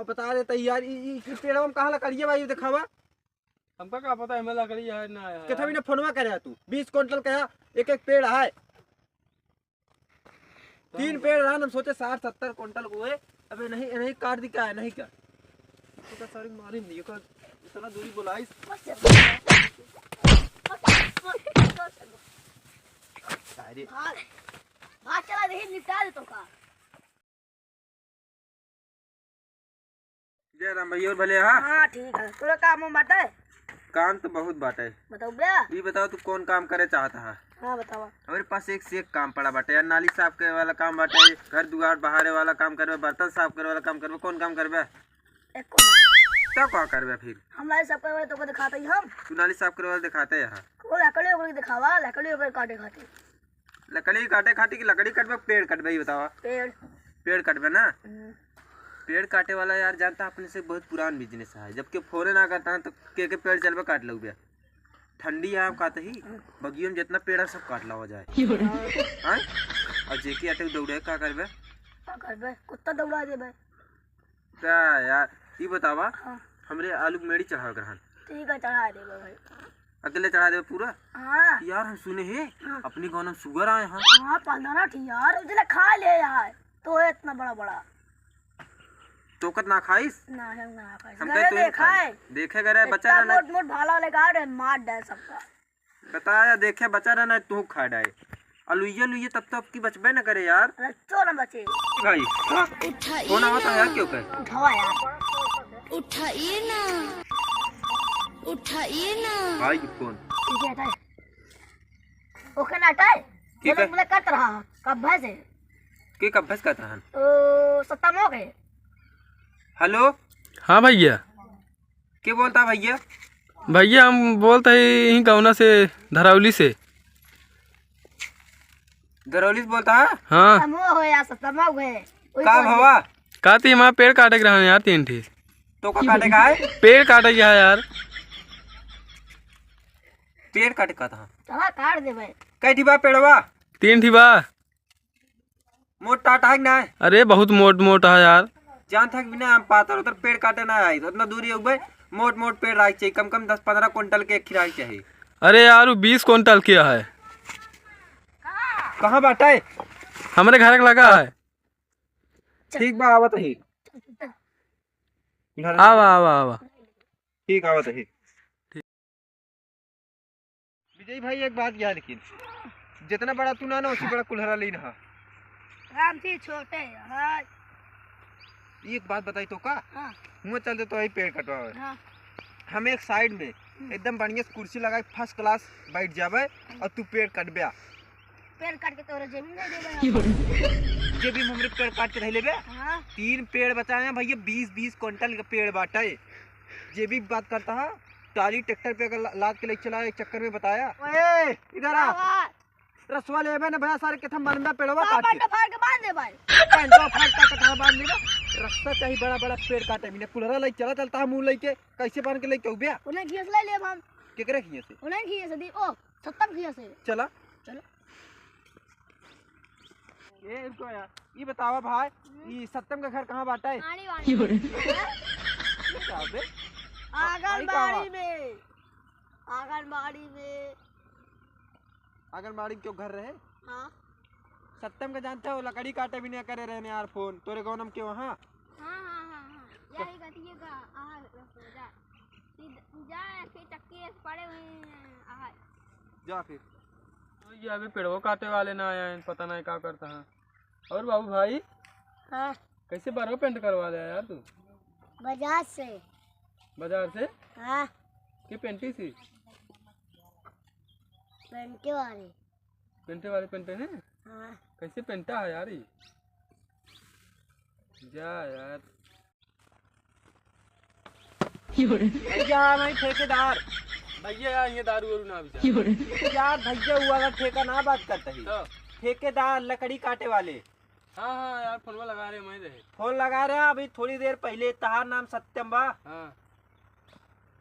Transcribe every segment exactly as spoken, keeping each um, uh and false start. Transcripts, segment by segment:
अब बता देता यार, ई, ई, ई पेड़वा में कहाँ लकड़िया बा, ये दिखावा। हमका का पता है, मैं लकड़ी है ना है। कितना भी ना फोनवा करे तू, बीस कुंटल का एक एक पेड़ है। तीन पेड़ रहा, हम सोचे साठ सत्तर कुंटल को है। अबे नहीं, नहीं काट दी क्या है, नहीं क्या? तो सारी मारी नहीं का, इतना दूरी बुलाई। अरे भाग, भाग चला, देखी निपटा दे तो का। जय राम भैया, और भले हा? हाँ, ठीक है। तोरा काम वाम बाटे? काम तो बहुत बाटे। बताओ बे। ई बताओ, तू कौन काम करे चाहत हा? हाँ, बतावा। हमरे पास एक से एक काम पड़ा बाटे यार। नाली साफ करे वाला काम बाटे, घर दुआर बहारे वाला काम करबे, बर्तन साफ करे वाला काम करबे, कौन काम करबे? एको ना। तो का करबे फिर? हम नाली साफ करे वाला तोके दिखाते ही हम। तू नाली साफ करे वाला दिखाते यहाँ। वो लकड़ी ओकड़ी दिखावा, लकड़ी ओकड़ी काटे खातिर। लकड़ी काटे खातिर कि लकड़ी कटबे, पेड़ कटबे, ई बतावा। पेड़। पेड़ कटबे ना? हम्म। पेड़ काटे वाला यार, जानता, अपने से बहुत पुरान business है। जब के फोरे ना करता है तो के के पेड़ चलबे काट लउबे। ठंडी आम काट ही, बगियों में जितना पेड़ है सब काट लावा जाए। हाँ? और जेके अटक दौड़े का करबे? का करबे? कुत्ता दौड़ा देबे। का यार, ई बतावा, हाँ। हमरे आलू के मेड़ी चढ़ावे के रहन। ठीक है, चढ़ा देबे भाई। अकेले चढ़ा देबे पूरा? हाँ। यार, हम सुने हे, हाँ। अपने गाँव में सुगर आए हैं। हाँ, पंद्रह ठी यार, उजले खा ले यार, तो है इतना बड़ा बड़ा। तोकत ना खाइस? ना, हम ना खाइस। हम गए कहे तू ही देखा खा है। ले। देखे गए रहे, बच्चा इतना रहना। मोट मोट भाला लगा रहे, मार डाल सबका। बताया, देखे बचा रहना, तू खा डाए। अलुइया, अलुइया, तब तो अब की बचबे न करे यार। अरे, चो न बचे। भाई, उठाइए कौन आवत है यार, ना। क्यों कर? उठावा यार। उठाइए ना, उठाइए ना। भाई, कौन? ठीक है, हटाए। ओके ना हटाए। ठीक है। बोले, बोले, करत रहा, कब से? के कब से करत रहन? ओ, सत्ता में हो गए। हेलो। हाँ भैया। के बोलता भैया? भैया, हम बोलत ही यहीं गौना से, धरौली से। धरौली से बोलता है? हाँ। तमो हो या सतमो है। वही का बोल भवा? दे। का ती हमारा पेड़ काटे के रहन यार, तीन ठी। तो का काटे का है? पेड़ काटे के है यार। पेड़ काटे का था? चला काट दे भाई। कै ठी बा पेड़वा? तीन ठी बा। मोट टाट है कि ना? अरे बहुत मोट मोट है यार। जानत है कि बिना हम पातर उतर पेड़ काटे ना आई, तो उतना दूरी उगबे, मोट मोट पेड़ रहे चाहिए, कम कम दस पन्द्रह कुंटल के एक खिराई चाहिए। अरे यार, वो बीस कुंटल के है। कहाँ बाटे? हमरे घर के लगा है। ठीक बा, आवत ही। आवा, आवा, आवा। ठीक, आवत ही। विजय भाई, एक बात याद रखिन, जितना बड़ा तू ना, ना, उसी बड़ा कुल्हरा लेन हा। हम थी छोटे, हाँ। एक बात बताई तो का? हाँ। हुआ चल दे तो वही पेड़ कटवावे। हाँ। हम एक side में हम्म। एकदम बढ़िया से कुर्सी लगाए, first class बैठ जावे और तू पेड़ कटबे। पेड़ काट के तोरे जेब में दे देबे। जेबी में हमरे पेड़ काट के धइ लेबे। हाँ। तीन पेड़ बचाए हैं भैया, बीस बीस कुंटल का पेड़ बाटे। जेबी बात करता है, टाली ट्रैक्टर पे अगर ला-, लाद के ले चला, एक चक्कर में बताया। ओए, इधर आ। का बा? रसवा लेबे ना भैया, सारे केथा मनबे पेड़वा तो काट के। पैंटवा फाड़ के बांध दे भाई। पैंटवा फाड़ के केथा बांध देबे। रस्ता चाहिए बड़ा बड़ा पेड़ काटे बिना। कुल्हरा लई चला, चलता है मुंह लई के। कैसे बांध के लई के उबे? उन्हें घिया से ले लेब हम। केकरे घिया से? उन्हें घिया से दी। ओ, सत्तम घिया से। चला। चलो। ए, रुको यार, ई बतावा भाई, हम्म। ई सत्यम का घर कहाँ बाटे? आड़ी वाड़ी। ये का बे? आंगनबाड़ी में। आंगनबाड़ी में। आंगनबाड़ी में क्यों घर रहे? हाँ। सत्यम का जानते हो, लकड़ी काटे भी नहीं करे रहने यार फोन, तोरे गाँव में क्यों? हाँ, हाँ, हाँ, हाँ, हाँ। यही गतिये का, आहा, जा। सीध-, जा, फिर चक्की से पड़े हुए हैं, आहा। जा फिर। ये अभी पेड़वो काटे वाले ना आए हैं, पता नहीं का करता है। और बाबू भाई, हाँ। कैसे बरवा पेंट करवा ले यार तू? बाजार से। बाजार से? हाँ। के पेंटी सी? पेंटे वाले। पेंटे वाले पेंटे ने? हाँ। कैसे पेंटा है यार ये? जा यार। भैया, मैं ठेकेदार। भैया, यार, ये दारू वारू ना बेचा। यार, भैया, वो वाला ठेका ना बात करता ही। तो? ठेकेदार, लकड़ी काटे वाले। हाँ, हाँ, यार, फोनवा लगा रहे, मैं रहे। फोन लगा रहे, अभी थोड़ी देर पहले, तहार नाम सत्यम बा। हाँ।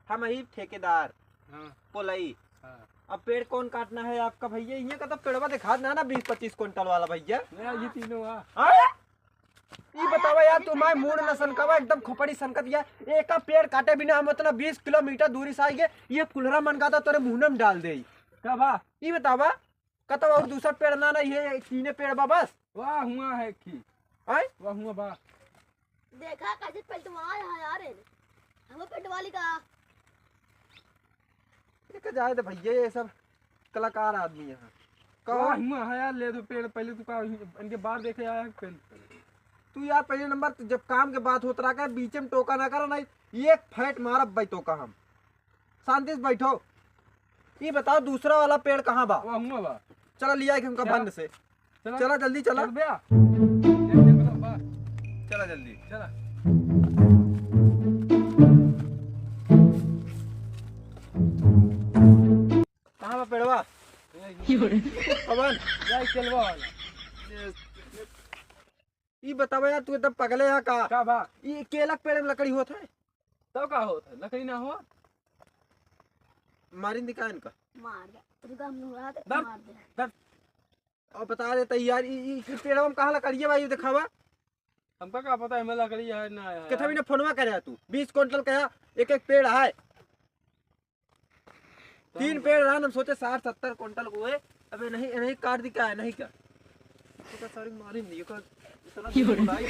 हम ही ठेकेदार। हाँ। पोलई। हाँ। अब पेड़ कौन काटना है आपका भैया? ये का तो पेड़वा दिखा ना, ना, बीस पच्चीस कुंटल वाला भैया। नहीं, ये तीनों हुआ। हाँ? ई बतावा यार, तू माय मूड़ न सनकावा, एकदम खोपड़ी सनकत गया। एका पेड़ काटे बिना हम उतना बीस किलोमीटर दूरी से आइगे, ये कुल्हरा मन का था तोरे मुंह में डाल दे। का बा? ई बतावा, कतवा और दूसरा पेड़ ना, ना, ये तीने पेड़ बा बस। वाह, हुआ है की। आय? वाह, हुआ बा। देखा कैसे पेटवा है यार, हम पेटवाली का। देखा जाए तो भैया, ये सब कलाकार आदमी है। वाह, कौन? हुआ है यार, ले दो पेड़, पहले तू का इनके बार देखे आया है पेड़। तू यार पहले नंबर, जब काम के बात होत रहा, बीच में टोका ना करा, नहीं एक फैट मारब भाई तो का हम। शांति से बैठो। ये बताओ, दूसरा वाला पेड़ कहाँ बा? वाह, हुआ बा। चला लिया एक हमका चला। बंद से। चला। चला जल्दी चला। चल बे। चल, चल, चल, बा। चला जल्दी। चला। कहाँ बा पेड़वा? ए, पवन। या केलवा वाला। ई बतावा यार, तू एकदम पगले है का? का बा? ई केला के पेड़ में लकड़ी होत है? तब का होत है? लकड़ी ना हो? मारिन दिखा इनका। मार दे। रुका, हम लोग आ दे, दर, मार दे। दर। और बता देता यार, ई, ई, ई पेड़वा में कहाँ लकड़ी है भाई, दिखावा। हमका का पता है, मैं लकड़ी है ना है। कितना भी ने फोनवा करे तू, बीस कुंटल का एक एक पेड़ है। तीन पेड़ रहन, हम सोचे साठ सत्तर कुंटल को है। अबे नहीं, नहीं काट दी, क्या है, नहीं क्या? तो सारी मारी नहीं का, इतना क्यों रे? भाई।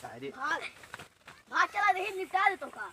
अरे। भाग, भाग चला, देखी निपटा दे तो का।